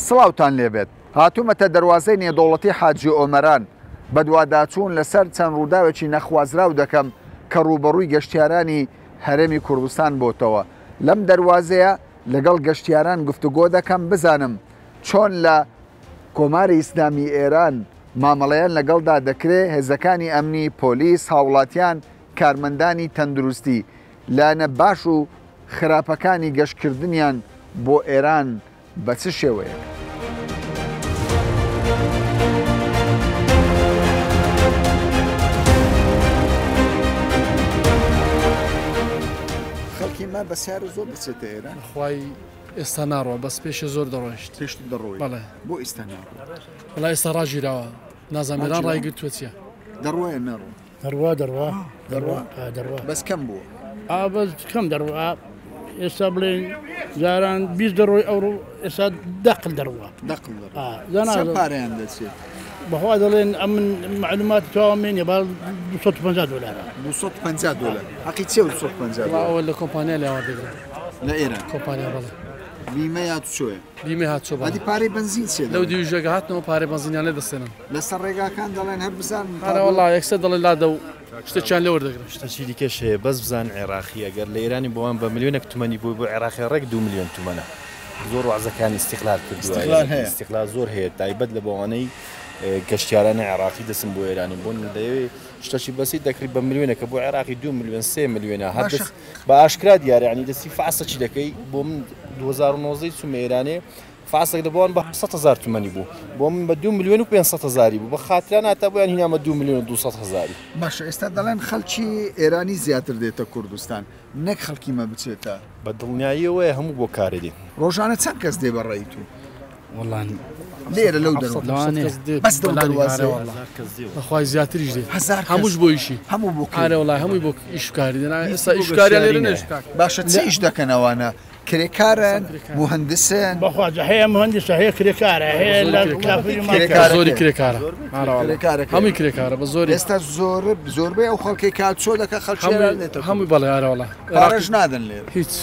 سڵاوتان لێبێت. هاتوومەتە دەروازەی نێودەوڵەتی حاجی ئۆمەران، بەدواداچوون لەسەر چەند ڕووداوێکی نەخوازراو دەکەم کە ڕووبەڕووی گەشتیارانی هەرێمی کوردستان بۆتەوە. لەم دەروازەیە لەگەڵ گەشتیاران گفتوگۆ دەکەم بزانم چۆن لە کۆماری ئیسلامی ئێران مامەڵەیان لەگەڵدا دەکرێ، هێزەکانی ئەمنی، پۆلیس، هاوڵاتیان، کارمەندانی تەندروستی، لایەنە باش و خراپەکانی گەشتکردنیان بۆ ئێران بە چ شێوەیەک؟ خەڵکی مە بە سیارە زۆر دەچێتە ئێران؟ خوای ئێستا ناڕۆ بەس پێشێ زۆر دەڕۆیشت. پێشتر دەڕۆی؟ بەڵێ. بۆ ئیستا ناڕۆ؟ وەڵا ئێستا ڕاگیراوە نازانم ئێران ڕایگرتووە چییە. دەڕوا یان ناڕۆ؟ دەڕوا دەڕوا دەڕوا دەڕوا بەس کەم بووە. ئا بەس کەم دەڕوا ئێستا بڵێن جاران 20 دەڕۆی ئەوڕۆ ئێستا دەقل دەڕوا دەقل دەڕوا چەند پارەیان دەچێت؟ بەخوا دەڵێن ئەمن معلومات تەواوم لێ نییە با 250 دۆلارە 250 دۆلار حەقی چیە 250 دۆلار؟ ئەوە لە کۆمپانیا لێ وەردەگرن لە ئێران کۆمپانیا بەڵێ بیمە یا چۆیە؟ بیمە هاتچۆ بەڵێ ئەدی پارەی بەنزین چیە؟ لەو دیوژەگە هاتنەوە پارەی بەنزینیان لێ دەستێنن. لەسەر ڕێگاکان دەڵێن هەر بزانن تا ئەرێ وەڵا یەکسەر دەڵێ لادە و شتێکیان لێ وەردەگرن. شتەکی دیکەش هەیە بەس بزان عێراقی ئەگەر لە ئێرانی بۆ وان بە ملیۆنێک تومەنی بۆی بۆ عێراقی ڕێک دوو ملیۆن تومەنە زۆر وەعزەکانی ئیستیقلال کردووە ئیستیقلال هەیە. ئیستیقلال زۆر هەیە تایبەت لە بۆوانەی گەشتیارانی عێراقی دەچن بۆ ئێرانی بۆن دەیەوێ شتەکی بەسیت دەکڕی بە ملیۆنێکە بۆ عێراقی دوو ملیۆن سێ ملیۆنە هەر باشە دەست بە ئاشکرا دیارە یانی دەستی فاسەکی دەکەی بۆ من 2019 چوومە ئێرانێ فاسێک لە بۆوان بە 700 هەزار تومەنی بوو بۆ من بە 2 ملیۆن و 500 هەزاری بوو بە خاترا ناتا بۆیان هینامە 2 ملیۆن و 200 هەزاری. باشە ئێستا دەڵێن خەڵکی ئێرانی زیاتر دێتە کوردستان نەک خەڵکی مە بچێتە. بە دڵنیاییەوەیە هەموو بۆ کارێ دێن. ڕۆژانە چەند کەس دێ بە ڕێی تو؟ وەڵا لێرە لەو دەروازەیە بەس لەو دەروازەیە بەخوای زیاتریش دێ هەزار کەس هەمووش بۆ ئیشی هەموو بۆ ئارێ وەڵا هەمووی بۆ ئیش و کاری دێن ئێستا ئیش و کاریان لێرە نێشت کاک. باشە چ ئیش دەکەن ئەوانە کرێکارن موهەندسن؟ بەخوا جا هەیە موهەندسە هەیە کرێکارە هەیە لە کافری کرێکارە زۆری کرێکارە ئارە وەڵا هەمووی کرێکارە بە زۆری ئێستا زۆر زۆربەی ئەو خەڵکەی کە چۆ دەکە خەڵکی ئێران دێتە هەمووی بەڵێ ئارە وەڵا پارەش نادەن لێرە هیچ.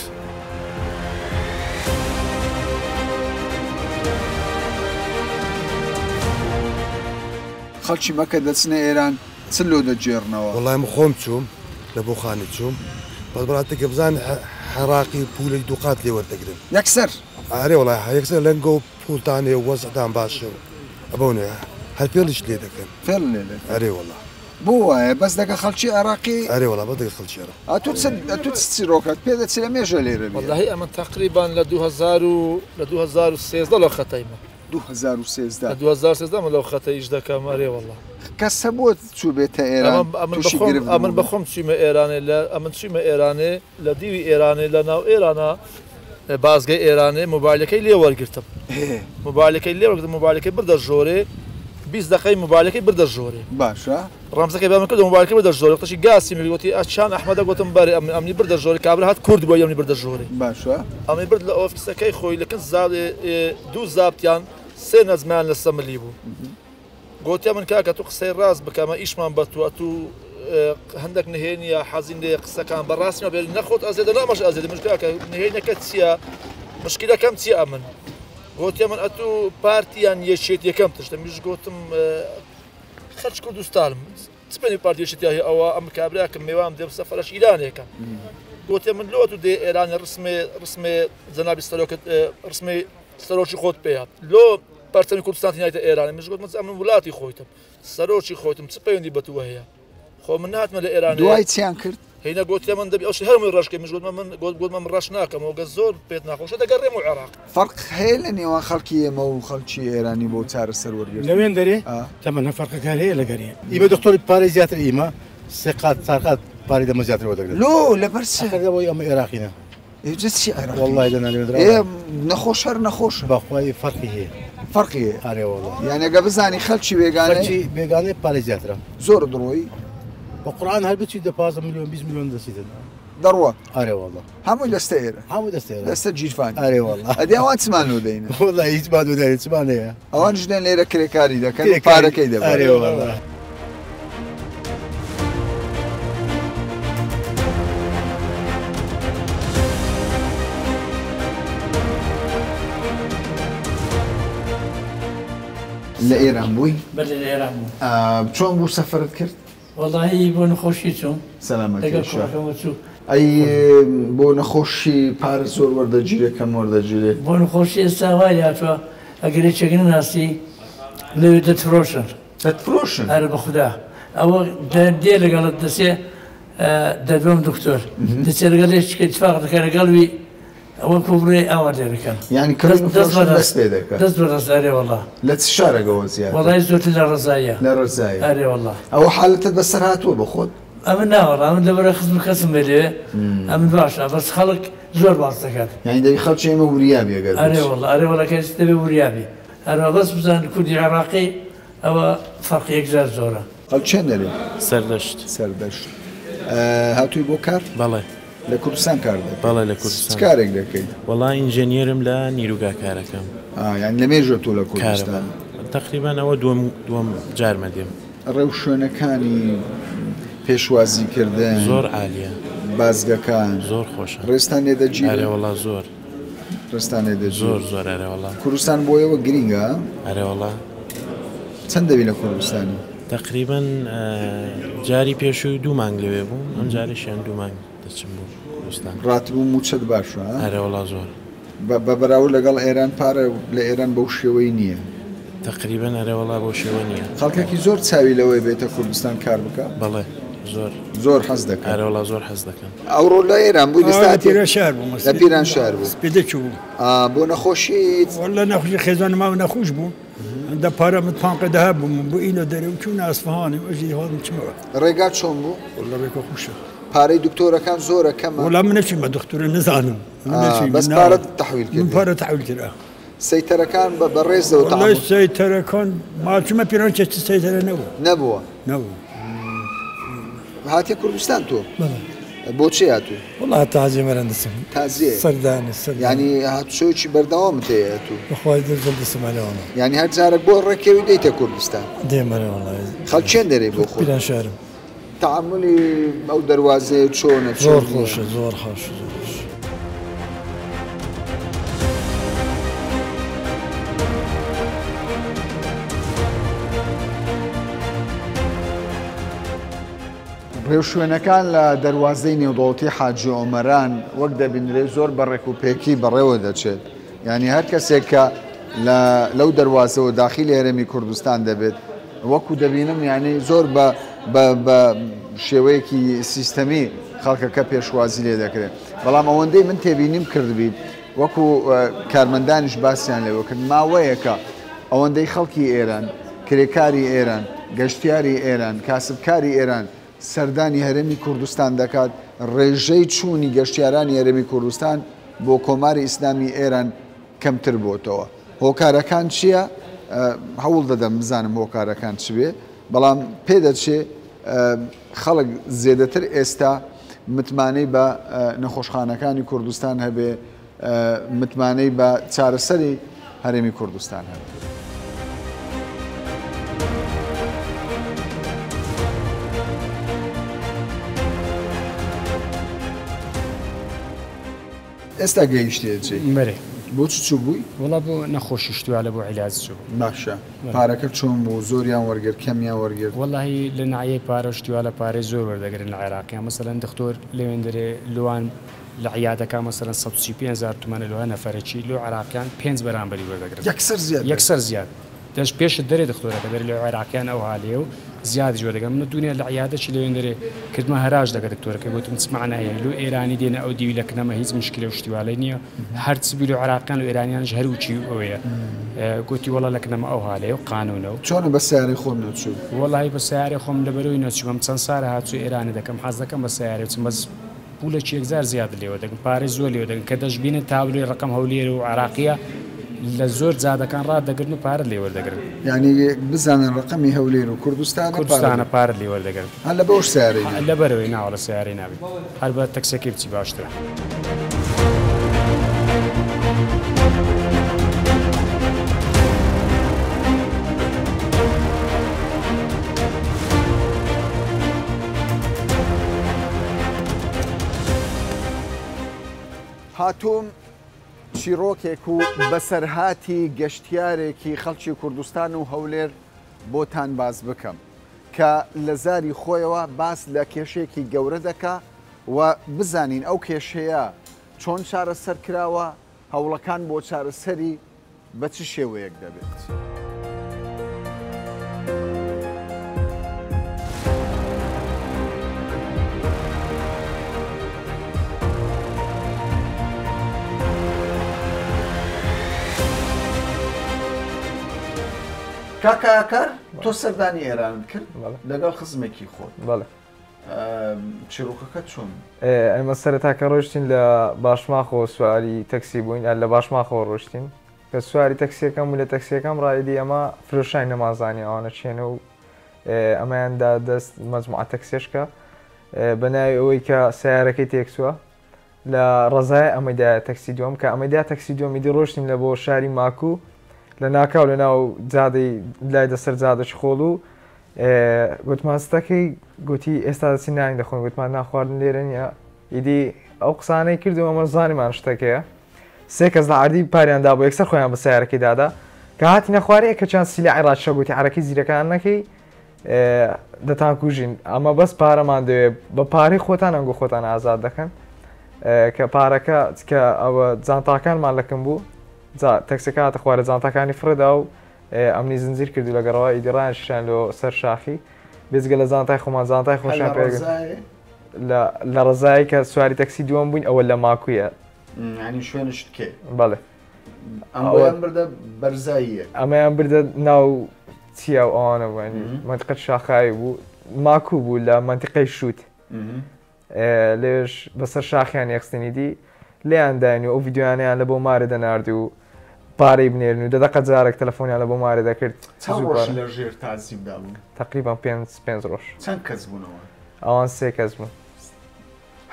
خەڵکی مەکە دەچنە ئێران چ لۆ دەگێڕنەوە؟ وەڵای من خۆم چووم لە بۆخانی چووم بەس بەڕاستی کە بزان عێراقی پوولێک دووقات لێ وەردەگرن. یەکسەر؟ ئەرێ وەڵای یەکسەر لەنگۆ پووڵتان هەیە و وەزعتان باشە و ئەبەونە هەر فێڵیشت لێ دەکەن. فێڵ لێ دەکەن؟ ئەرێ وەڵا. بۆ وایە؟ بەس دەگە خەڵکی عێراقی؟ ئەرێ وەڵا بەس دەگە خەڵکی عێراق. ئەتوو چ ئەتوو چ چیرۆکەت پێ دەچێ لە مێژە لێرە بی؟ وەڵاهی ئەمن تەقریبان لە 2000 و لە 2013 لەو خەتەیمە. 2013. لە 2013 من لەو خەتە ئیش دەکەم ئەرێ وەڵا. کەس هەبووە چووبێتە ئێران ئەمن تووشی بەخۆم گرفت ئەمن بووبێ؟ بەخۆم چوویمە ئێرانێ لە ئەمن چوویمە ئێرانێ لە دیوی ئێرانێ لە ناو ئێرانا بازگەی ئێرانێ مۆبایلەکەی لێ وەرگرتم مۆبایلەکەی لێ وەرگرتم مۆبایلەکەی بردە ژۆرێ 20 دقەی مۆبایلەکەی بردە ژۆرێ باشە ڕەمزەکەی بە من کرد مۆبایلەکەی بردە ژۆرێ وتەشی گاسی من گوتی ئەچان ئەحمەدە گوتم بەرێ ئەمنی ئەمنی بردە ژۆرێ کابرا هات کورد بووە ئەمنی بردە ژۆرێ باشە ئەمنی برد لە ئۆفیسەکەی خۆی لەکن زاڵێ دوو زابتیان سێ نەزمیان لەسەر ملی بوو گوتیا من کاکە تو قسەی ڕاست بکە ئەمە ئیشمان بە تو ئەتوو هەندێک نهێنیە حەزین لێ قسەکان بە ڕاستیمە بێت نەخۆت ئەزێدە نامەش ئەزێدە من کاکە نهێنەکە چییە مشکلەکەم چییە ئەمن گوتیا من ئەتوو پارتیان یەکێتیەکەم تشتە میش گوتم خەرج کوردستانم چ پێنی پارتی یەکێتی هەیە ئەوە ئەم کابراکم مێوام دێم سەفەرەش ئیرانێکە گوتێ من لۆ تو دێ ئێرانی ڕسمێ ڕسمێ جەنابی سەرۆکت ڕسمی سەرۆکی خۆت پێیە لۆ پەرچەمی کوردستان تینایتە ئێران منش گوتم ئەمن وڵاتی خۆیتم سەرۆکی خۆتم چ پەیوەندی بە تووە هەیە خۆ من نهاتمە لە ئێران دوای چیان کرد؟ هینە گوتێ من دەبی ئەوشی هەرمووی ڕەش کەی منش گوتم من گوتم من ڕەش ناکەمەوە گە زۆر پێت ناخۆشە دەگەڕێم و عێراق. فەرق هەیە لە نێوان خەڵکی ئێمە و خەڵکی ئێرانی بۆ چارەسەر وەرگرتن؟ لەوێن دەرێ تەمەن هەر فەرقەکان هەیە لەگەر ئیمە دکتۆر پارەی زیاتر ئیمە سێ قات چار قات پارەی دەمە زیاتر وەردەگرن. لۆ لەبەر چ؟ ئەخر لەبەوەی ئەمە ئێراقینە. ئێ جە چی عێراقی؟ وەڵڵاهی لە نانێ ئێ نەخۆش هەر نەخۆشە. بەخوای فەرقی هەیە. فەرقی هەیە. ئەرێ وەڵڵا. یانی ئەگەر بزانی خەلکی بێگانەی. خەلکی بێگانەی پارەی زیاترە. زۆر دڕۆی؟ بە قورعان هەر بچی دە 15 ملیۆن 20 ملیۆن دەچیتن. دەڕوا. ئەرێ وەڵڵا. هەمووی دەستە ئێرە. هەمووی دەستە ئێرە. دەستە گیرفانی. ئەرێ وەڵڵا. ئەدی ئەوان چمان لۆ دەینن؟ وەڵڵا هیچمان لۆ دەینن چمان هەیە. ئەوانیش دێن لێرە کرێکاری دەکەن و پارەکەی دەبەن. ئەرێ وەڵڵا. لە ئێران بووی؟ بەلێ لە ئێران بووم. چۆن بوو سەفەرت کرد؟ وەڵاهی بۆ نەخۆشی چووم. سەلامەتی لەگەڵ کوڕەکەمەوە چوو. ئەی بۆ نەخۆشی پارە زۆر وەردەگیرێ کەم وەردەگیرێ؟ بۆ نەخۆشی ئێستا وای لێهاتووە ئەگەر یەکێک نەناسی لەوێ دەتفرۆشن. دەتفرۆشن؟ ئەرێ بەخودا ئەوە دێ لەگەڵت دەچێ دەدوەم دکتۆر دەچێ لەگەڵ یەکێک ئیتفاق دەکا لەگەڵ وی وەکو بڵێ ئاوا لێ دەکەن. یانی کڕین و فرۆشتن دەست پێ دەکا. دەست بە دەست ئەرێ وەڵا. لە چ شارەکەوە زیاتر؟ وەڵای زۆرتر لە ڕەزاییە. لە ڕەزاییە. ئەرێ وەڵا. ئەوە حالەتت بەسەر هاتووە بە خۆت؟ ئەمن نا وەڵا ئەمن لەبەرە خزم و کەسم بێ لەوێ ئەمن باشە بەس خەڵک زۆر باس دەکات. یانی دەبی خەڵکی ئێمە وریا بی ئەگەر ئەرێ وەڵا ئەرێ وەڵا کەس دەبێ وریا بی ئەرێ بەس بزان کوردی عێڕاقی ئەوە فەرقی یەکجار زۆرە. خەڵکی چێن دەرێ؟ سەردەشت. سەردەشت. هاتووی بۆ کار؟ بەڵێ. لە کوردستان کار دەکەی؟ بەڵێ لە کوردستان. چ کارێک دەکەی؟ وەڵا ئینژێنیەرم لە نیروگا کارەکەم. یانی لە مێژە تۆ لە کوردستان؟ کارم تەقریبەن ئەوە دووەم دووەم جارمە دێم. ڕێوشوێنەکانی پێشوازی کردن زۆر عالیە. بازگەکان زۆر خۆشە. ڕێزتان لێ دەگیرێ؟ ئەرێ وەڵا زۆر. ڕێزتان لێ دەگیرێ؟ زۆر زۆر ئەرێ وەڵا. کوردستان بۆ ئێوە گرینگە؟ ئەرێ وەڵا. چەند دەبی لە کوردستانی؟ تەقریبەن جاری پێشوو دوو مانگ لەوێ بووم ئەم جارێکیان دوو مانگ دەچم بۆ کوردستان. ڕاتب و مووچەت باشە؟ ئەرێ وەڵا زۆر. بە بەراورد لەگەڵ ئێران پارە لە ئێران بەو شێوەی نییە؟ تەقریبەن ئەرێ وەڵا بەو شێوە نییە. خەڵکێکی زۆر چاوی لەوەیە بێتە کوردستان کار بکا؟ بەڵێ زۆر. زۆر حەز دەکەن؟ ئەرێ وەڵا زۆر حەز دەکەن. ئەوڕۆ لە ئێران بووی ئێستا لە پیرانشار بووم. لە پیرانشار بوو. سپیدە چوو. بۆ نەخۆشیت؟ وەڵا نەخۆشی خێزانم ماوە نەخۆش بوو. دە پارە من پانقە دەها بووم بۆ ئینە دەرێ و چوونە ئەسفەهانێ و ئەژی هاتم چمەوە. ڕێگا چۆن بوو؟ وەڵا ڕێگا خۆشە. پارەی دکتۆرەکان زۆرە کەمە؟ وەڵا من نەچوومە دکتۆرە نزانم. بەس پارەت تەحویل کرد؟ من پارە تەحویل کرد. سەیتەرەکان بە بەڕێزەوە تەعامول؟ وەڵا سەیتەرەکان ما چوومە پیران چ سەیتەرە نەبوو. نەبووە؟ نەبوو. هاتیە کوردستان تۆ؟ بەڵێ. بۆچی هاتووی؟ وەڵا تازیە مەرەن دەچم. تازیە؟ سەردانی سەردانی. یانی هاتوچۆیەکی بەردەوامت هەیە ئەتوو؟ بەخوای دڵ دەچم ئەرێ وەڵا. یانی هەر جارێک بۆ ڕێکەوی دێیتە کوردستان؟ دێم ئەرێ وەڵا. خەڵک چێن دەرێ بۆ خۆت؟ پیرانشارم. تەعامولی ئەو دەروازەیە چۆنە؟ زۆر خۆشە زۆر خۆشە زۆر خۆشە. ڕێوشوێنەکان لە دەروازەی نێودەوڵەتی حاجی ئۆمەران وەک دەبینرێت زۆر بە ڕێکوپێکی بەڕێوە دەچێت، یانی هەر کەسێک کە لە لەو دەروازەوە داخیلی هەرێمی کوردستان دەبێت وەکو دەبینم یانی زۆر بە بە شێوەیەکی سیستەمی خەڵکەکە پێشوازی لێ دەکرێت، بەڵام ئەوەندەی من تێبینیم کردبیت وەکو کارمەندانیش باسیان لێوە کرد ماوەیەکە ئەوەندەی خەڵکی ئێران، کرێکاری ئێران، گەشتیاری ئێران، کاسبکاری ئێران سەردانی هەرێمی کوردستان دەکات، ڕێژەی چوونی گەشتیارانی هەرێمی کوردستان بۆ کۆماری ئیسلامی ئێران کەمتر بۆتەوە. هۆکارەکان چییە؟ هەوڵ دەدەم بزانم هۆکارەکان چ بێ، بەڵام پێدەچێ خەڵک زێدەتر ئێستا متمانەی بە نەخۆشخانەکانی کوردستان هەبێ، متمانەی بە چارەسەری هەرێمی کوردستان هەبێت. ئێستا گەیشتیە جێ؟ بەرێ. بۆ چ چوو بووی؟ وەڵا بۆ نەخۆشی شتوالە بۆ عیلاج چوو. باشە پارەکە چۆن بوو زۆریان وەرگرت کەمیان وەرگرت؟ وەڵاهی لە ناحیەی پارە و شتوالە پارەی زۆر وەردەگرن لە عێراقیان مەسەلەن دختۆر لەوێندەرێ لوان لە عیادەکان مەسەلەن 135 هەزار تومەنە لۆ هەر نەفەرەکی لۆ عێراقیان پێنج بەرامبەری وەردەگرن یەکسەر زیاد یەکسەر زیاد دەش پێشت دەرێ دختۆرەکە دەرێ لۆ عێراقیان ئەو هالەیە و زیادیش وەردەگرن من دونیا لە عیادەکی لەوێندەرێ کردمە هەراج دەکە دکتۆرەکەی گوتم چ مەعنای هەیە لۆ ئێرانی دێنە ئەو دیوی لە کنەمە هیچ مشکلە و شتیوالەی نییە هەر چ بی لۆ عێراقیان و ئێرانیانش هەر وچی ئەوەیە گوتی وەڵا لە کنەمە ئەو هالەیە و قانونە و چۆنە بە سەیارەی خۆت نەچووی؟ وەڵاهی بە سەیارەی خۆم لەبەرەوەی نەچووم چەند سارە هاتوو ئێرانی دەکەم حەز دەکەم بە سەیارەی بچم بەس پولەکی یەکجار زیاد لێوە دەگرن پارەی زۆر لێوە دەگرن کە دەشبینن تابلۆی ڕەقەم هەولێر و عێراقیە لە زۆر جادەکان ڕات دەگرن و پارەت لێ وەردەگرن. یانی بزانن ڕەقەمی هەولێر و کوردستانە پارە کوردستانە پارەت لێ وەردەگرن. ها لە بەوەش سەیارەی نابی. لەبەرەوەی ناوەڵا سەیارەی نابی هەر بە تەکسیەکەی بچی باشترە. هاتووم چیڕۆکێک و بەسەرهاتی گەشتیارێکی خەڵکی کوردستان و هەولێر بۆتان باس بکەم کە لە زاری خۆیەوە باس لە کێشەیەکی گەورە دەکا و بزانین ئەو کێشەیە چۆن چارەسەر کراوە، هەوڵەکان بۆ چارەسەری بە چ شێوەیەک دەبێت؟ کاکە ئاکار تۆ سەردانی ئێرانت کرد لەگەڵ خزمێکی خۆت. بەڵێ. چیڕۆکەکە چۆن؟ ئێمە سەرەتا کە ڕۆشتین لە باشماخەوە سواری تەکسی بووین لە باشماخەوە ڕۆشتین کە سواری تەکسیەکەم و لە تەکسیەکەم ڕایدی ئەمە فرۆشای نەمازانی ئەوانە چێنە و ئەمەیان دا دەست مەجموعە تەکسێشکە بە ناوی ئەوەی کە سیارەکەی تێکچووە لە ڕەزای ئەمەی دایە تەکسی دووەم کە ئەمەی دا تەکسی دووەم ئیدی ڕۆشتین لە بۆ شاری ماکو لە ناکاو لە ناو جادەی لای دەسەر جادەش خۆڵ و گوتمان ستەکەی گوتی ئێستا دەچین نانی دەخۆین گوتمان ناخواردن لێرە نییە ئیدی ئەو قسانەی کردم ئەمە زانیمان شتەکەیە سێ کەس لە عەردی پاریان دابوو یەکسەر خۆیان بە سیارەکەی دادا کە هاتینە خوارێ کەچیان سیلاحی ڕاکیشا گوتی عەرەکەی زیرەکان نەکەی دەتانکوژین ئەمە بەس پارەمان دەوێ بە پارەی خۆتان ئەنگۆ خۆتان ئازاد دەکەن کە پارەکە کە ئەوە جانتاکانمان لەکەم بوو تەکسەکە هاتە خوارە جانتاکانی فڕێدا و ئەمنی زنجیر کردو لەگەڕەوە ئیدی ڕایان شیشان لۆ سەر شاخی بێجگە لە جانتای خۆمان جانتای خۆشیان پێ لە ڕزایی کە سواری تەکسی دووەم بووین ئەوە لە ماکویە ینی شوێنشت کێ بەڵێ ئەمەیان بردە بەرزاییە ئەمەیان بردە ناو چیا و ئەوانە بووانی منتیقەت شاخاوی بوو ماکو بوو لە منتیقەی شووت لێش بەسەر شاخیان یەخستنی دی لێیان داین و ئەو ڤیدیۆیانەیان لە بۆ مارە دەنارد و پارەی بنێرن و دە دەقە جارێک تەلەفۆنیان لە بۆ مارە دەکرد چەند ڕۆژ لە ژێر تازیبدا بوون؟ تقریبا پێنج پێنج ڕۆژ. چەند کەس بوونەوە؟ ئەوان سێ کەس بوون.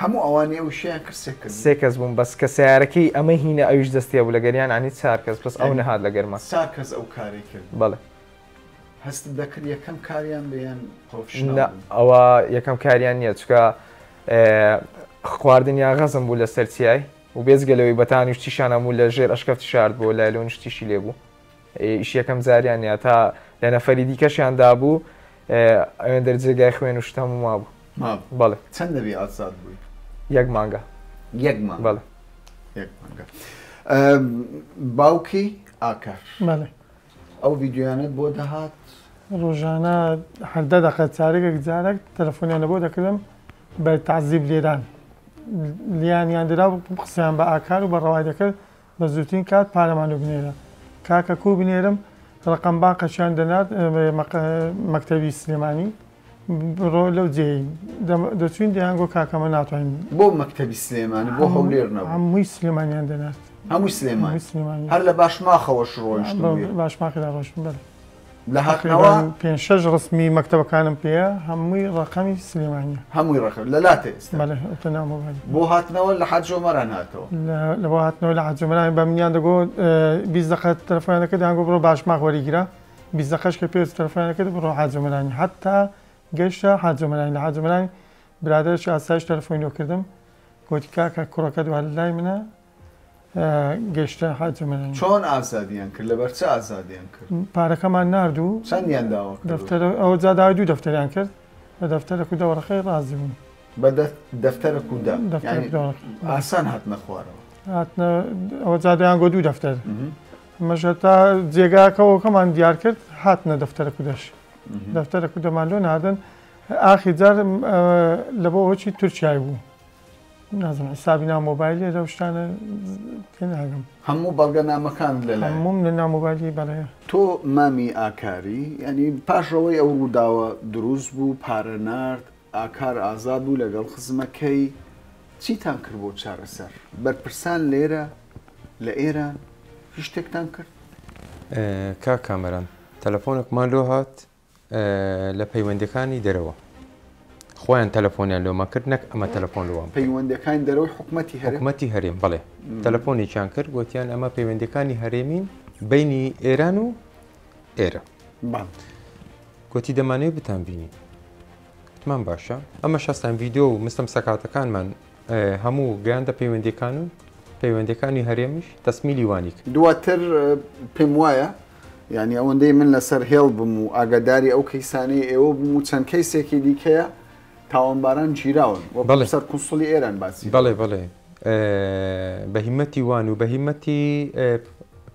هەموو ئەوانەی ئەو شیان کرد سێ کەس سێ کەس بوون بەس کە سیارەکەی ئەمە هینە ئەویش دەستیە بوو لەگەریان عنی چار کەس بەس ئەو نەهات لەگەرمان. چار کەس ئەو کارەی کرد؟ بەڵێ. هەستت دەکرد یەکەم کاریان بێ یان پرۆفیشناڵ نا بوون؟ ئەوە یەکەم کاریان نییە چونکە خواردنیان غەزم بوو لەسەر چیای و بێجگە لەوەی بەتانی و شتیشیان هەموو لە ژێر ئەشکەفتی شارد بوو لایلۆن شتیشی لێ بوو ئیش یەکەم جاریان نییە تا لە نەفەری دیکەشیان دابوو ئەوێندەر جێگای خوێن و شت هەموو مابوو مابوو بەڵێ. چەند دەبی ئازاد بووی؟ یەک مانگە. یەک مانگ؟ بەڵێ. یەک مانگە. باوکی ئاکار. بەڵێ. ئەو ڤیدیۆیانەت بۆ دەهات؟ ڕۆژانە هەر دە دەقە چارەکێک جارێک تەلەفۆنیان لە بۆ دەکردم بە تەعزیب لێدان لیانیان درا و قسەیان بە ئاکار و بە ڕەوای دەکرد بە زووترین کات پارەمان لۆ بنێرە کاکە کوو بنێرم ڕەقەم بانقەکیان دەنارد مەکتەبی سلێمانی بڕۆ لەو جێی دەچوین دەیانگۆ کاکە ئەمە ناتوانین. بۆ مەکتەبی سلێمانی بۆ هەولێر نەبوو؟ هەمووی سلێمانیان دەنارد. هەمووی سلێمانی هەر لە باشماخەوەش ڕۆیشتبووی؟ باشماخدا ڕۆیشتم بەڵێ. لە هاتنەوە؟ پێنج شەش ڕسمی مەکتەبەکانم پێیە هەمووی ڕەقەمی سلێمانیە. هەمووی ڕەقەم لە لاتە ئێستا؟ بەڵێ ئەوتە ناو مۆبایلی. بۆ هاتنەوە لە حاجی ئۆمەران هاتەوە؟ لە بۆ هاتنەوە لە حاجی ئۆمەران بە منیان دەگۆ 20 دەقە تەلەفۆنیان دەکرد دەیانگۆ بڕۆ باشماخ وەریگرە 20 دەقەش کە پێ تەلەفۆنیان دەکرد بڕۆ حاجی ئۆمەرانی حەتا گەیشتە حاجی ئۆمەرانی لە حاجی ئۆمەرانی برادەرێکی ئاسایش تەلەفۆنی لۆ کردم گۆتی کاکە کوڕەکەت وا لە لای منە گەیشتە حاجی ئۆمەرانی. چۆن ئازادیان کرد؟ لەبەر چ ئازادیان کرد؟ پارەکەمان نارد و چەندیان داوا کرد؟ دەفتەر ئەوە جا داوای دوو دەفتەریان کرد بە دەفتەرەک و دە وەرەقەی ڕازی بوون. بە دەفتەرەک و دە یانی ئاسان هاتنە خوارەوە؟ هاتنە ئەوە جا دەیان گۆ دوو دەفتەر ئەمەش هەتا جێگاکەوەکەمان دیار کرد هاتنە دەفتەرەک و دەش دەفتەرەک و دەمان لۆ ناردن ئاخی جار لە بۆ ئەوەی تورکیای بوو نازم حسابی ناو مۆبایلی لەو شتانە تێناگەم. هەموو بەڵگەنامەکانت لەلایە؟ هەمووم لە ناو مۆبایلی بەڵێ. تۆ مامی ئاکاری یانی پاش ئەوەی ئەو ڕووداوە دروست بوو پارە نارد ئاکار ئازاد بوو لەگەڵ خزمەکەی چیتان کرد بۆ چارەسەر؟ بەرپرسان لێرە لە ئێران هیچ شتێکتان کرد؟ کاک کامەران تەلەفۆنێکمان لۆ هات لە پەیوەندەکانی دەرەوە خۆیان تەلەفۆنیان لۆمە کرد نەک ئەمە تەلەفۆن لۆوان پەیوەندەکانی دەرەوەی حکومەتی هەرێم حکومەتی هەرێم بەڵێ تەلەفۆنێکیان کرد گوتیان ئەمە پەیوەندەکانی هەرێمین بینی ئێران و ئێرە گوتی دەمانەوێت بتان بینین وتمان باشە ئەمە شەستان ڤیددیو و مستم سەکاتەکانمان هەموو گەیاندە پەیوەندیەکان و پەیوەندیەکانی هەرێمیش تەسمیلی وانی کرد. دواتر پێم وایە یانی ئەوەندەی من لەسەر هێڵ بم و ئاگاداری ئەو کەیسانەی ئێوە بم و چەند کەیسێکی دیکەیە تاوانباران گیراون وەک بەڵێ. سەرکونسوڵی ئێران باسی بەڵێ بەڵێ بە هیمەتی وان و بە هیمەتی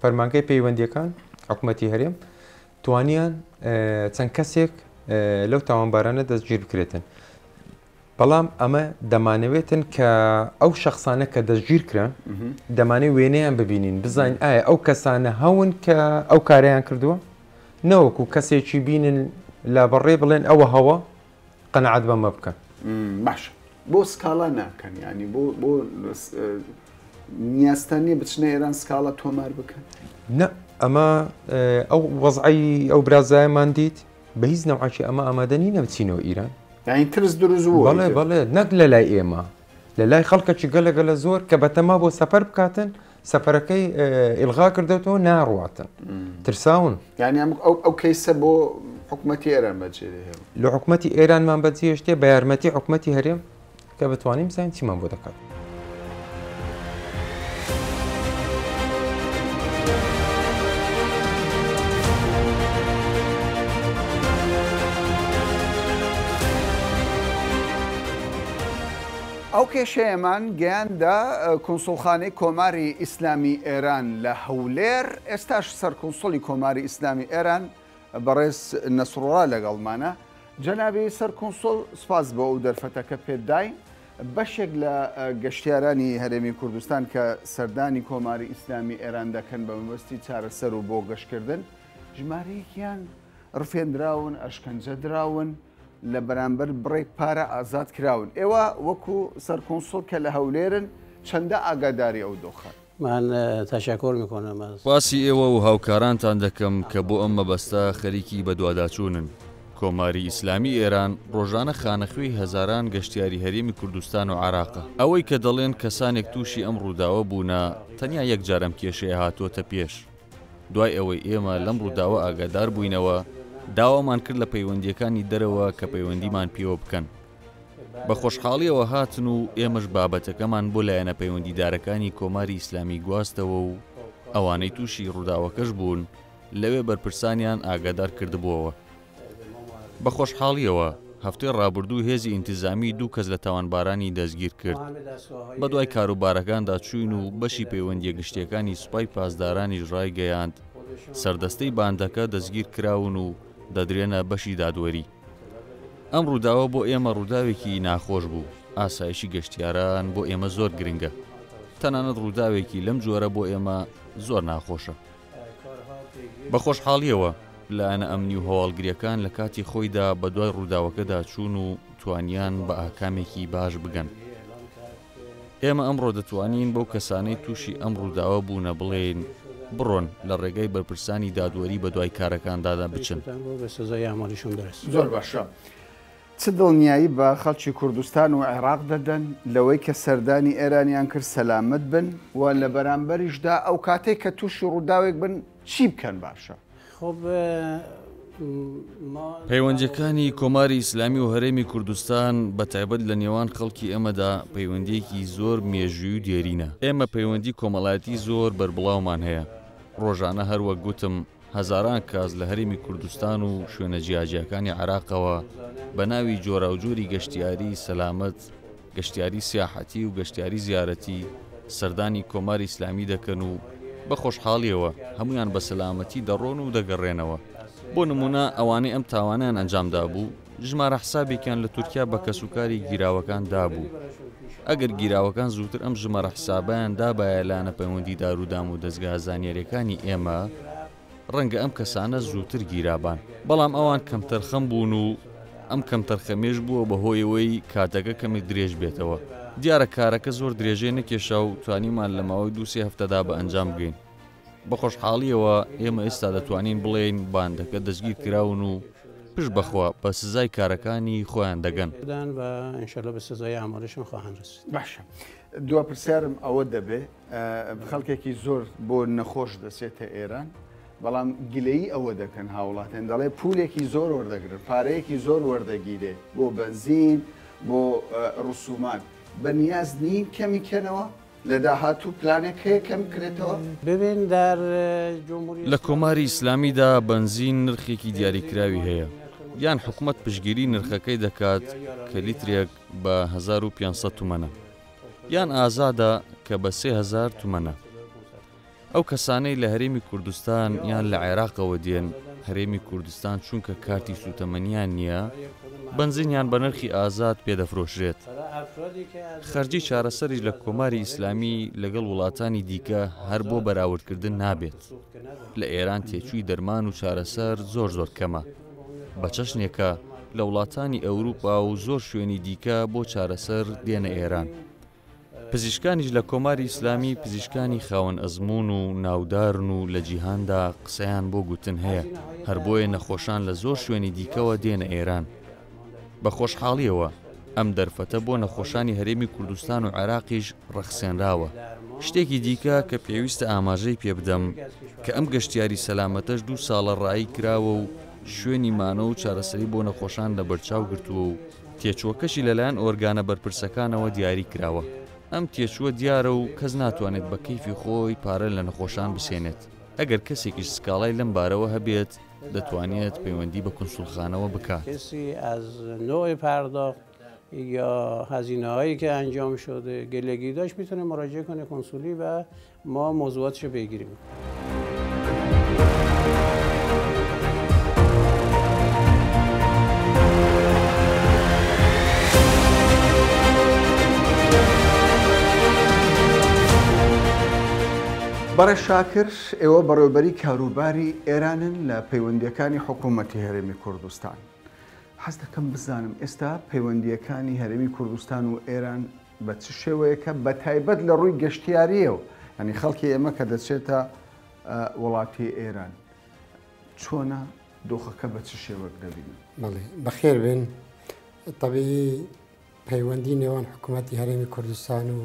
فەرمانگەی پەیوەندیەکان حکومەتی هەرێم توانیان چەند کەسێک لەو تاوانبارانە دەستگیر بکرێتن. بەڵام ئەمە دەمانەوێتن کە ئەو شەخسانە کە دەستگیر کران دەمانەوێت وێنەیان ببینین بزانین ئایا ئەو کەسانە هەون کە ئەو کارەیان کردووە نەوەکو کەسێکی بینن لە بەڕێ بڵێن ئەوە هەوە قەنەعەت بەمە بکەن. باشە بۆ سکاڵا ناکەن یانی بۆ بۆ نیازتان نییە بچنە ئێران سکاڵا تۆمار بکەن؟ نە ئەمە ئەو وەزعی ئەو برازایەمان دیت بە هیچ نەوعەکی ئەمە ئامادە نینە بچینەوە ئیران. یانی ترس دروست بووە بەڵێ بەڵێ نەک لە لای ئێمە لە لای خەڵکەکی گەلە گەلە زۆر کە بەتەما بۆ سەفەر بکاتن سەفەرەکەی ئیلغا کردێتەوە ناڕواتن ترساون. یانی ئەم ئەو کەیسە بۆ حکومەتی ئێران بەجێ دەهێڵن؟ لە حکومەتی ئێرانمان بەجێهێشتێ بە یارمەتی حکومەتی هەرێم کە بتوانین بزانین چیمان بۆ دەکات. ئەو کێشەیەمان گەیاندە کونسوڵخانەی کۆماری ئیسلامی ئێران لە هەولێر، ئێستاش سەرکونسوڵی کۆماری ئیسلامی ئێران بەڕێز نەسروڵا لەگەڵمانە. جەنابی سەرکونسوڵ سوپاس بۆ ئەو دەرفەتە کە پێت داین. بەشێک لە گەشتیارانی هەرێمی کوردستان کە سەردانی کۆماری ئیسلامی ئێران دەکەن بە مەبەستی چارەسەر و بۆ گەشتکردن، ژمارەیەکیان ڕفێندراون، ئەشکەنجە دراون، لە بەرامبەر بڕێک پارە ئازاد کراون. ئێوە وەکو سەرکونسوڵ کە لە هەولێرن چەندە ئاگاداری ئەو دۆخەن؟ من تشکر میکنم از. سپاسی ئێوە و هاوکارانتان دەکەم کە بۆ ئەم مەبەستە خەریکی بەدواداچوونن. کۆماری ئیسلامی ئێران ڕۆژانە خانەخوێی هەزاران گەشتیاری هەرێمی کوردستان و عێراقە. ئەوەی کە دەڵێن کەسانێک تووشی ئەم ڕووداوە بوونە، تەنیا یەک جار ئەم کێشەیە هاتووەتە پێش. دوای ئەوەی ئێمە لەم ڕووداوە ئاگادار بووینەوە، داوامان کرد لە پەیوەندییەکانی دەرەوە کە پەیوەندیمان پێوە بکەن. بە خۆشحاڵییەوە هاتن و ئێمەش بابەتەکەمان بۆ لایەنە پەیوەندیدارەکانی کۆماری ئیسلامی گواستەوە و ئەوانەی تووشی ڕووداوەکەش بوون لەوێ بەرپرسانیان ئاگادار کردبووەوە. بە خۆشحاڵییەوە هەفتەی ڕابردوو هێزی ئینتزامی دوو کەس لە تاوانبارانی دەستگیر کرد. بەدوای کاروبارەکاندا چووین و بەشی پەیوەندییە گشتییەکانی سوپای پاسدارانیش ڕایگەیاند سەردەستەی باندەکە دەستگیر کراون و دەدرێنە بەشی دادوەری. ئەم ڕووداوە بۆ ئێمە ڕووداوێکی ناخۆش بوو، ئاسایشی گەشتیاران بۆ ئێمە زۆر گرنگە، تەنانەت ڕووداوێکی لەم جۆرە بۆ ئێمە زۆر ناخۆشە. بە خۆشحاڵییەوە لایەنە ئەمنی و هەواڵگرییەکان لە کاتی خۆیدا بەدوای ڕووداوەکەدا چوون و توانیان بە ئاکامێکی باش بگەن. ئێمە ئەمڕۆ دەتوانین بەو کەسانەی تووشی ئەم ڕووداوە بوونە بڵێین بڕۆن لە ڕێگای بەرپرسانی دادوەری بەدوای کارەکاندادا بچن. زۆر باشە چ دڵنیایی بە خەڵکی کوردستان و عێراق دەدەن لەوەی کە سەردانی ئێرانیان کرد سەلامەت بن و لە بەرامبەریشدا ئەو کاتەی کە تووشی ڕووداوێک بن چی بکەن باشە؟ پەیوەندییەکانی کۆماری ئیسلامی و هەرێمی کوردستان بە تایبەت لە نێوان خەڵکی ئێمەدا پەیوەندییەکی زۆر مێژووی و دێرینە. ئێمە پەیوەندی کۆمەڵایەتی زۆر بەربڵاومان هەیە. ڕۆژانە هەر وەک گوتم هەزاران کەس لە هەرێمی کوردستان و شوێنە جیاجیاکانی عێراقەوە بە ناوی جۆراوجۆری گەشتیاری سەلامەت، گەشتیاری سیاحەتی و گەشتیاری زیارەتی سەردانی کۆماری ئیسلامی دەکەن و بە خۆشحاڵیەوە هەموویان بە سەلامەتی دەڕۆن و دەگەڕێنەوە. بۆ نموونە ئەوانەی ئەم تاوانەیان ئەنجام دابوو ژمارە حسابێکیان لە تورکیا بە کەسوکاری گیراوەکان دابوو. ئەگەر گیراوەکان زووتر ئەم ژمارە حسابەیان دابایە لایەنە پەیوەندیدار و دامودەزگا زانیاریەکانی ئێمە، ڕەنگە ئەم کەسانە زووتر گیرابان، بەڵام ئەوان کەمتەرخەم بوون و ئەم کەمتەرخەمیەش بووە بە هۆی ئەوەی کاتەکە کەمێک درێژ بێتەوە. دیارە کارەکە زۆر درێژەی نەکێشا و توانیمان لە ماوەی دوو سێ هەفتەدا بە ئەنجام بگەین. بە خۆشحاڵییەوە ئێمە ئێستا دەتوانین بڵێین باندەکە دەستگیر کراون و پشت بە خوا بە سزای کارەکانی خۆیان دەگەن. باشە دوا پرسیارم ئەوە دەبێ خەڵکێکی زۆر بۆ نەخۆش دەچێتە ئێران بەڵام گلەیی ئەوە دەکەن هاوڵاتیان دەڵێ پولێکی زۆر وەردەگرن پارەیەکی زۆر وەردەگیرێ بۆ بەنزین بۆ ڕسومات بەنیاز نین کەمی کەنەوە؟ لە داهاتوو پلانێک هەیە کەم بکرێتەوە؟ ببین در جمهوری لە کۆماری ئیسلامیدا بەنزین نرخێکی دیاریکراوی هەیە، یان حکومەت پشتگیری نرخەکەی دەکات کە لیترێک بە 1500 تومەنە، یان ئازادە کە بە 3000 تومەنە. ئەو کەسانەی لە هەرێمی کوردستان یان لە عێراقەوە دێن هەرێمی کوردستان چونکە کارتی سووتەمەنیان نییە، بەنزینیان بە نرخی ئازاد پێ دەفرۆشرێت. خەرجی چارەسەریش لە کۆماری ئیسلامی لەگەڵ وڵاتانی دیکە هەر بۆ بەراوردکردن نابێت. لە ئێران تێچووی دەرمان و چارەسەر زۆر زۆر کەمە. بە چەشنێکە لە وڵاتانی ئەوروپا و زۆر شوێنی دیکە بۆ چارەسەر دێنە ئێران. پزیشکانیش لە کۆماری ئیسلامی پزیشکانی خاوەن ئەزموون و ناودارن و لە جیهاندا قسەیان بۆ گوتن هەیە، هەر بۆیە نەخۆشان لە زۆر شوێنی دیکەوە دێنە ئێران. بە خۆشحاڵییەوە ئەم دەرفەتە بۆ نەخۆشانی هەرێمی کوردستان و عێراقیش ڕەخسێنراوە. شتێکی دیکە کە پێویستە ئاماژەی پێ بدەم کە ئەم گەشتیاری سەلامەتەش دوو ساڵە ڕایی کراوە و شوێنی مانەوە و چارەسەری بۆ نەخۆشان لەبەرچاو گرتووە و تێچووەکەشی لەلایەن ئۆرگانە بەرپرسەکانەوە دیاری کراوە. ئەم تێچووە دیارە و کەس ناتوانێت بە کەیفی خۆی پارە لە نەخۆشان بسێنێت. ئەگەر کەسێکیش سکاڵای لەم بارەوە هەبێت دەتوانێت پەیوەندی بە کونسوڵخانەوە بکات. یا هزینه هایی که انجام شده گلگی داشت میتونه مراجعه کنه کنسولی و ما موضوعاتش رو پیگیری میکنیم. بەڕێز شاکر، ئێوە بەڕێوەبەری کاروباری ئێرانن لە پەیوەندییەکانی حکوومەتی هەرێمی کوردستان. حەز دەکەم بزانم ئێستا پەیوەندییەکانی هەرێمی کوردستان و ئێران بە چ شێوەیەکە بە تایبەت لە ڕووی گەشتیارییەوە یانی خەڵکی ئێمە کە دەچێتە وڵاتی ئێران چۆنە دۆخەکە بە چ شێوەک دەبینن؟ بەڵێ بەخێر بێن. تەبیعی پەیوەندی نێوان حکوومەتی هەرێمی کوردستان و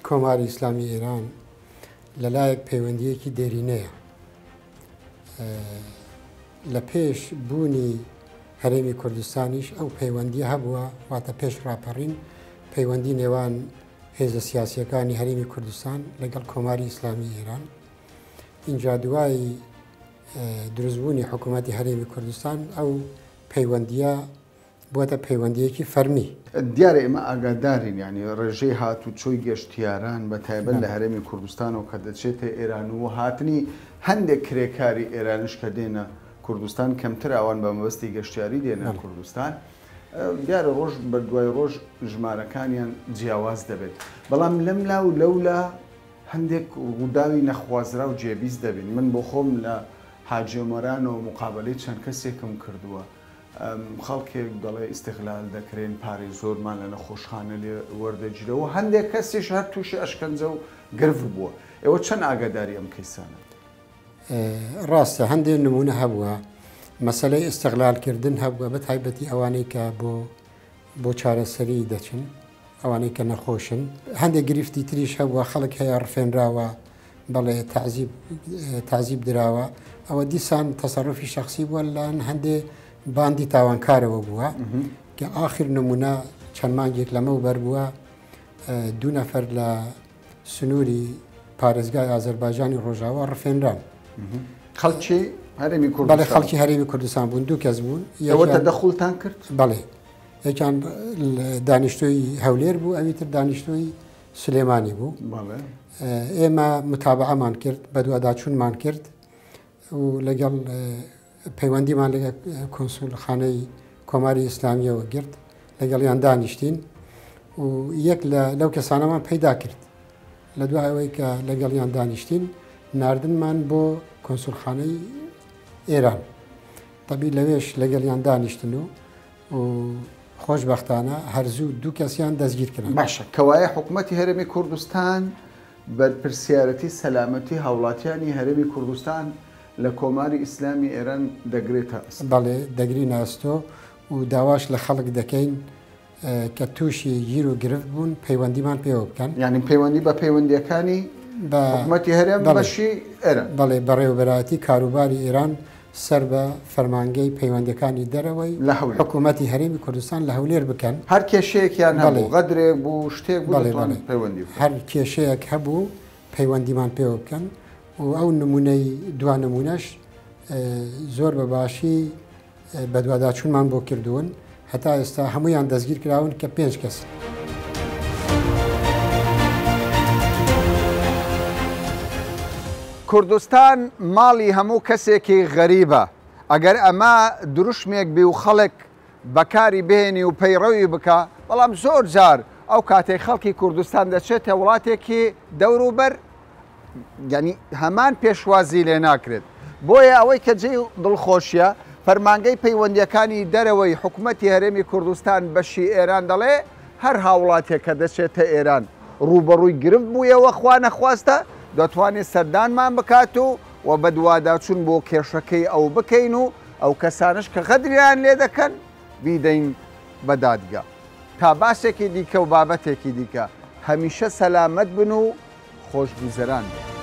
کۆماری ئیسلامی ئێران لەلایەک پەیوەندیەکی دێرینەیە لە پێش بوونی هەرێمی کوردستانیش ئەو پەیوەندیە هەبووە، واتە پێش ڕاپەڕین پەیوەندی نێوان هێزە سیاسیەکانی هەرێمی کوردستان لەگەڵ کۆماری ئیسلامی ئێران. ئینجا دوای دروستبوونی حکوومەتی هەرێمی کوردستان ئەو پەیوەندیە بووەتە پەیوەندییەکی فەرمی. دیارە ئێمە ئاگادارین یانی ڕێژەی هاتوچۆی گەشتیاران بە تایبەت لە هەرێمی کوردستانەوە کە دەچێتە ئێران و هاتنی هەندێک کرێکاری ئێرانیش کە دێنە کوردستان کەمتر ئەوان بە مەبەستی گەشتیاری دێنە کوردستان دیارە ڕۆژ بە دوای ڕۆژ ژمارەکانیان جیاواز دەبێت بەڵام لەملا و لەولا هەندێک ڕووداوی نەخوازراو جێبیست دەبین من بۆ خۆم لە حاجی ئۆمەرانەوە مقابەلەی چەند کەسێکم کردووە خەڵکێک دەڵێ ئیستغلال دەکرێن، پارەی زۆرمان لە نەخۆشخانە لێ وەردەگیرێ و هەندێک کەسیش هەر تووشی ئەشکەنجە و گرفت بووە. ئێوە چەند ئاگاداری ئەم کەیسانەن؟ ڕاستە هەندێ نموونە هەبووە، مەسەلەی ئیستغلالکردن هەبووە، بە تایبەتی ئەوانەی کە بۆ بۆ چارەسەری دەچن، ئەوانەی کە نەخۆشن. هەندێک گرفتی تریش هەبووە، خەڵک هەیە ڕفێنراوە، بەڵێ تەعزیب تەعزیب دراوە، ئەوە دیسان تەسەروفی شەخسی بووە لەلایەن هەندێ باندی تاوانکارەوە بووە کە ئاخر نمونە چەند مانگێک لەمەوبەر بووە دوو نەفەر لە سنووری پارێزگای ئازەربایجانی ڕۆژاوا ڕفێنران. خەڵکی هەرێمی کوردستان؟ بەڵێ خەڵکی هەرێمی کوردستان بوون، دوو کەس بوون. ئێوە تەدەخولتان کرد؟ بەڵێ یەکیان دانیشتووی هەولێر بوو، ئەوی تر دانیشتووی سلێمانی بوو. ئێمە متابعەمان کرد، بەدواداچوونمان کرد و لەگەڵ پەیوەندیمان لەگەڵ کونسوڵخانەی کۆماری ئیسلامیەوە گرت، لەگەڵیان دانیشتین و یەک لەو کەسانەمان پەیدا کرد. لە دوای ئەوەی کە لەگەڵیان دانیشتین ناردنمان بۆ کونسوڵخانەی ئێران. تەبی لەوێش لەگەڵیان دانیشتن و و خۆشبەختانە هەر زوو دوو کەسیان دەستگیر کران. باشە کەوایە حکومەتی هەرێمی کوردستان بەرپرسیارەتی سەلامەتی هاوڵاتیانی هەرێمی کوردستان لە کۆماری ئیسلامی ئێران دەگرێتە ئەستۆ؟ بەڵێ دەگرینە ئەستۆ و داواش لە خەڵک دەکەین کە تووشی گیر و گرفت بوون پەیوەندیمان پێوە بکەن. یانی پەیوەندی بە پەیوەندییەکانی حکومەتی هەرێم بەشی ئێران؟ بەڵێ بەڕێوەبەرایەتی کاروباری ئێران سەر بە فەرمانگەی پەیوەندیەکانی دەرەوەی حکوومەتی هەرێمی کوردستان لە هەولێر بکەن. هەر کێشەیەکیان هەبوو، غەدرێک بوو، شتێک بوو دەتوانن پەیوەندی بکەن. هەر کێشەیەک هەبوو پەیوەندیمان پێوە بکەن و ئەو نموونەی دوا نموونەش زۆر بە باشی بەدواداچوونمان بۆ کردوون، هەتا ئێستا هەموویان دەستگیر کراون کە پێنج کەسن. کوردستان ماڵی هەموو کەسێکی غەریبە، ئەگەر ئەمە دروشمێک بی و خەڵک بەکاری بهێنی و پەیڕەوی بکا، بەڵام زۆر جار ئەو کاتەی خەڵکی کوردستان دەچێتە وڵاتێکی دەوروبەر یانی هەمان پێشوازی لێ ناکرێت. بۆیە ئەوەی کە جێی دڵخۆشیە، فەرمانگەی پەیوەندییەکانی دەرەوەی حکومەتی هەرێمی کوردستان بەشی ئێران دەڵێ، هەر هاوڵاتیەک کە دەچێتە ئێران ڕووبەڕووی گرفت بوویەوە خوانەخواستە دەتوانێت سەردانمان بکات و و بەدواداچوون بۆ کێشەکەی ئەو بکەین و ئەو کەسانەش کە غەدریان لێ دەکەن بیدەین بە دادگا. تا باسێکی دیکە و بابەتێکی دیکە هەمیشە سەلامەت بن و خۆشگوزەران بن.